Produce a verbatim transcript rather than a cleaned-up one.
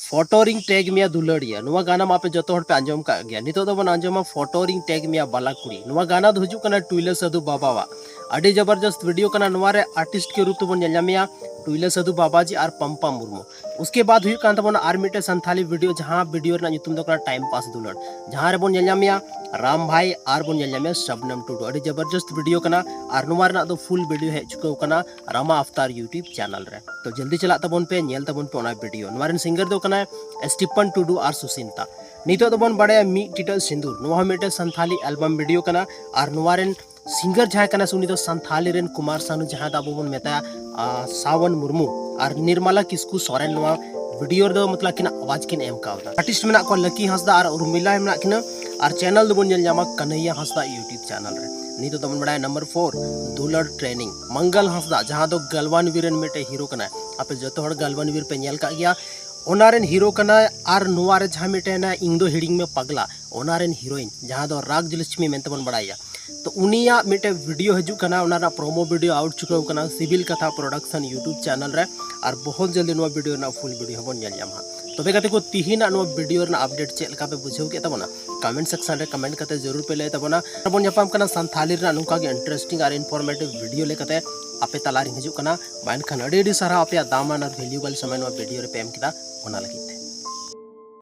Photo ᱨᱤᱧ tag ᱢᱮᱭᱟ ᱫᱩᱞᱟᱹᱲᱤᱭᱟᱹ, ᱱᱚᱣᱟ ᱜᱟᱱᱟ ᱢᱟ ᱟᱯᱮ ᱡᱚᱛᱚ ᱦᱚᱲ ᱯᱮ ᱟᱸᱡᱚᱢ ᱠᱟᱜ ᱜᱮᱭᱟ᱾ ᱱᱤᱛᱚᱜ ᱫᱚᱵᱚᱱ ᱟᱸᱡᱚᱢᱟ ᱯᱷᱳᱴᱳ ᱨᱤᱧ ᱴᱮᱜᱽ ᱢᱮᱭᱟ ᱵᱟᱞᱟ ᱠᱩᱲᱤ᱾ ᱱᱚᱣᱟ ᱜᱟᱱᱟ ᱫᱚ ᱦᱤᱡᱩᱜ ᱠᱟᱱᱟ ᱴᱩᱭᱞᱟᱹ ᱥᱟᱹᱫᱷᱩ ᱵᱟᱵᱟᱣᱟᱜ᱾ ᱟᱹᱰᱤ ᱡᱚᱵᱚᱨᱡᱚᱥᱛ ᱵᱷᱤᱰᱤᱭᱳ ᱠᱟᱱᱟ᱾ ᱱᱚᱣᱟ ᱨᱮ ᱟᱨᱴᱤᱥᱴ ᱠᱮ ᱨᱩᱯ ᱛᱮᱵᱚᱱ ᱧᱮᱞ ᱧᱟᱢᱮᱭᱟ ᱴᱩᱭᱞᱟᱹ ᱥᱟᱹᱫᱷᱩ ᱵᱟᱵᱟ ᱡᱤ ᱟᱨ ᱯᱟᱢᱯᱟ ᱢᱩᱨᱢᱩ᱾ ᱩᱥᱠᱮ ᱵᱟᱫ ᱦᱩᱭᱩᱜ ᱠᱟᱱ ᱛᱟᱵᱚᱱᱟ ᱟᱨ ᱢᱤᱫᱴᱮᱡ ᱥᱟᱱᱛᱷᱟᱞᱤ ᱵᱷᱤᱰᱤᱭᱳ, ᱡᱟᱦᱟᱸ ᱵᱷᱤᱰᱤᱭᱳ ᱨᱮᱱᱟᱜ ᱧᱩᱛᱩᱢ ᱫᱚ ᱠᱟᱱᱟ ᱴᱟᱭᱤᱢ ᱯᱟᱥ ᱫᱩᱞᱟᱹᱲ, ᱡᱟᱦᱟᱸ ᱨᱮᱵᱚᱱ ᱧᱮᱞ ᱧᱟᱢᱮᱭᱟ ᱨᱟᱢ ᱵᱷᱟᱭ ᱟᱨ ᱵᱚᱱ ᱧᱮᱞ ᱧᱟᱢᱮᱭᱟ ᱥᱟᱵᱱᱟᱢ ᱴᱩᱰᱩ᱾ ᱟᱹᱰᱤ ᱡᱚᱵᱚᱨᱡᱚᱥᱛ ᱵᱷᱤᱰᱤᱭᱳ ᱠᱟᱱᱟ ᱟᱨ ᱱᱚᱣᱟ ᱨᱮᱱᱟᱜ ᱫᱚ ᱯᱷᱩᱞ ᱵᱷᱤᱰᱤᱭᱳ ᱦᱮᱡ ᱪᱩᱠᱟᱹᱣ ᱠᱟᱱᱟ ᱨᱟᱢᱟ ᱟᱯᱛᱟᱨ YouTube ᱪᱮᱱᱮᱞ ᱨᱮ᱾ ᱛᱚ ᱡᱚᱞᱫᱤ ᱪᱟᱞᱟᱜ ᱛᱟᱵᱚᱱ ᱯᱮ, ᱧᱮᱞ ᱛᱟᱵᱚᱱ ᱯᱮ ᱚᱱᱟ ᱵᱷᱤᱰᱤᱭᱳ᱾ ᱱᱚᱣᱟ ᱨᱮᱱ ᱥᱤᱝᱜᱟᱨ ᱫᱚ ᱠᱟᱱᱟᱭ ᱥᱴᱤᱯᱷᱟᱱ ᱴᱩᱰᱩ ᱟᱨ ᱥᱩᱥᱤᱱᱛᱟ᱾ ᱱᱤᱛᱚᱜ ᱫᱚᱵᱚᱱ ᱵᱟᱲᱟᱭᱟ ᱢᱤᱫ ᱴᱤᱴᱟᱹᱜ ᱥᱤᱸᱫᱩᱨ, ᱱᱚᱣᱟ ᱦᱚᱸ ᱢᱤᱫᱴᱮᱱ ᱥᱟᱱᱛᱷᱟᱞᱤ ᱮᱞᱵᱟᱢ ᱵᱷᱤᱰᱤᱭᱳ ᱠᱟᱱᱟ᱾ ᱟᱨ ᱱᱚᱣᱟ ᱨᱮᱱ ᱥᱤᱝᱜᱟᱨ ᱡᱟᱦᱟᱸᱭ ᱠᱟᱱᱟ ᱥᱮ ᱩᱱᱤ ᱫᱚ ᱥᱟᱱᱛᱷᱟᱞᱤ ᱨᱮᱱ ᱠᱩᱢᱟᱨ ᱥᱟᱱᱩ, ᱡᱟᱦᱟᱸᱭ ᱫᱚ ᱟᱵᱚ ᱵᱚᱱ ᱢᱮᱛᱟᱭᱟ ᱟᱨ ᱥᱟᱣᱚᱱ ᱢᱩᱨᱢᱩ ᱟᱨ ᱱᱤᱨᱢᱟᱞᱟ ᱠᱤᱥᱠᱩ ᱥᱚᱨᱮᱱ ᱱᱚᱣᱟ ᱵᱷᱤᱰᱤᱭᱳ ᱨᱮᱫᱚ ᱢᱚᱛᱞᱚᱵ ᱟᱹᱠᱤᱱᱟᱜ ᱟᱣᱟᱡᱽ ᱠᱤᱱ ᱮᱢ ᱠᱟᱣᱫᱟ᱾ ᱟᱨᱴᱤᱥᱴ ᱢᱮᱱᱟᱜ ᱠᱚᱣᱟ ᱞᱟᱹᱠᱤ ᱦᱟᱸᱥᱫᱟ ᱟᱨ ᱩᱨᱢᱤᱞᱟ ᱢᱮᱱᱟᱜ ᱠᱤᱱᱟ᱾ ᱟᱨ ᱪᱮᱱᱮᱞ ᱫᱚᱵᱚᱱ ᱧᱮᱞ ᱧᱟᱢᱟ ᱠᱟᱱᱦᱟᱹᱭᱟ ᱦᱟᱸᱥᱫᱟ YouTube ᱪᱮᱱᱮᱞ ᱨᱮ᱾ ᱱᱤᱛᱚᱜ ᱫᱚᱵᱚᱱ ᱵᱟᱲᱟᱭᱟ ᱱᱟᱢᱵᱟᱨ ᱯᱷᱳᱨ, ᱫᱩᱞᱟᱹᱲ ᱴᱨᱮᱱᱤᱝ᱾ ᱢᱚᱝᱜᱚᱞ ᱦᱟᱸᱥᱫᱟ, ᱡᱟᱦᱟᱸ ᱫᱚ ᱜᱟᱞᱣᱟᱱ ᱵᱤᱨ ᱨᱮᱱ ᱢᱤᱫᱴᱮᱡ ᱦᱤᱨᱳ ᱠᱟᱱᱟᱭ, ᱟᱯᱮ ᱡᱚᱛᱚ ᱦᱚᱲ ᱜᱟᱞᱣᱟᱱ ᱵᱤᱨ ᱯᱮ ᱧᱮᱞ ᱠᱟᱜ ᱜᱮᱭᱟ᱾ ᱚᱱᱟ ᱨᱮᱱ ᱦᱤᱨᱳ ᱠᱟᱱᱟᱭ᱾ ᱟᱨ ᱱᱚᱣᱟ ᱨᱮ ᱡᱟᱦᱟᱸ ᱢᱤᱫᱴᱮᱡ ᱦᱮᱱᱟᱭᱟ ᱤᱧ ᱫᱚ ᱦᱤᱲᱤᱧ ᱢᱮ ᱯᱟᱜᱽᱞᱟ, ᱚᱱᱟ ᱨᱮᱱ ᱦᱤᱨᱳᱭᱤᱱ ᱡᱟᱦᱟᱸ ᱫᱚ ᱨᱟᱜᱽ ᱞᱚᱠᱥᱢᱤ ᱢᱮᱱᱛᱮ ᱵᱚᱱ ᱵᱟᱲᱟᱭᱟ᱾ ᱛᱚ ᱩᱱᱤᱭᱟᱜ ᱢᱤᱫᱴᱮᱡ ᱵᱷᱤᱰᱤᱭᱳ ᱦᱤᱡᱩᱜ ᱠᱟᱱᱟ, ᱚᱱᱟ ᱨᱮᱱᱟᱜ ᱯᱨᱳᱢᱳ ᱵᱷᱤᱰᱤᱭᱳ ᱟᱣᱩᱴ ᱪᱩᱠᱟᱹᱣ ᱠᱟᱱᱟ ᱥᱤᱵᱤᱞ ᱠᱟᱛᱷᱟ ᱯᱨᱚᱰᱟᱠᱥᱚᱱ YouTube ᱪᱮᱱᱮᱞ ᱨᱮ᱾ ᱟᱨ ᱵᱚᱦᱩᱛ ᱡᱚᱞᱫᱤ ᱱᱚᱣᱟ ᱵᱷᱤᱰᱤᱭᱳ ᱨᱮᱱᱟᱜ ᱯᱷᱩᱞ ᱵᱷᱤᱰᱤᱭᱳ ᱦᱚᱸᱵᱚᱱ ᱧᱮᱞ ᱧᱟᱢᱟ᱾ ᱛᱚᱵᱮ ᱜᱟᱛᱮ ᱠᱚ, ᱛᱤᱦᱤᱧᱟᱜ ᱱᱚᱣᱟ ᱵᱷᱤᱰᱤᱭᱳ ᱨᱮᱱᱟᱜ ᱟᱯᱰᱮᱴ ᱪᱮᱫ ᱞᱮᱠᱟ ᱯᱮ ᱵᱩᱡᱷᱟᱹᱣ ᱠᱮᱫ ᱛᱟᱵᱚᱱᱟ? ᱠᱚᱢᱮᱱᱴ ᱥᱮᱠᱥᱚᱱ ᱨᱮ ᱠᱚᱢᱮᱱᱴ ᱠᱟᱛᱮ ᱡᱚᱨᱩᱨ ᱯᱮ ᱞᱟᱹᱭ ᱛᱟᱵᱚᱱᱟ᱾ ᱟᱨ ᱵᱚᱱ ᱧᱟᱯᱟᱢ ᱠᱟᱱᱟ ᱥᱟᱱᱛᱷᱟᱞᱤ ᱨᱮᱱᱟᱜ ᱱᱚᱝᱠᱟ ᱜᱮ ᱤᱱᱴᱟᱨᱮᱥᱴᱤᱝ ᱟᱨ ᱤᱱᱯᱷᱚᱨᱢᱮᱴᱤᱵᱷ ᱵᱷᱤᱰᱤᱭᱳ ᱞᱮᱠᱟᱛᱮ ᱟᱯᱮ ᱛᱟᱞᱟ ᱨᱤᱧ ᱦᱤᱡᱩᱜ ᱠᱟᱱᱟ᱾ ᱢᱟ ᱮᱱᱠᱷᱟᱱ ᱟᱹᱰᱤ ᱟᱹᱰᱤ ᱥᱟᱨᱦᱟᱣ ᱟᱯᱮᱭᱟᱜ ᱫᱟᱢᱟᱱ ᱟᱨ ᱵᱷᱮᱞᱭᱩᱵᱟᱞ ᱥᱚᱢᱚᱭ ᱱᱚᱣᱟ ᱵᱷᱤᱰᱤᱭᱳ ᱨᱮᱯᱮ ᱮᱢ ᱠᱮᱫᱟ, ᱚᱱᱟ ᱞᱟᱹᱜᱤᱫ᱾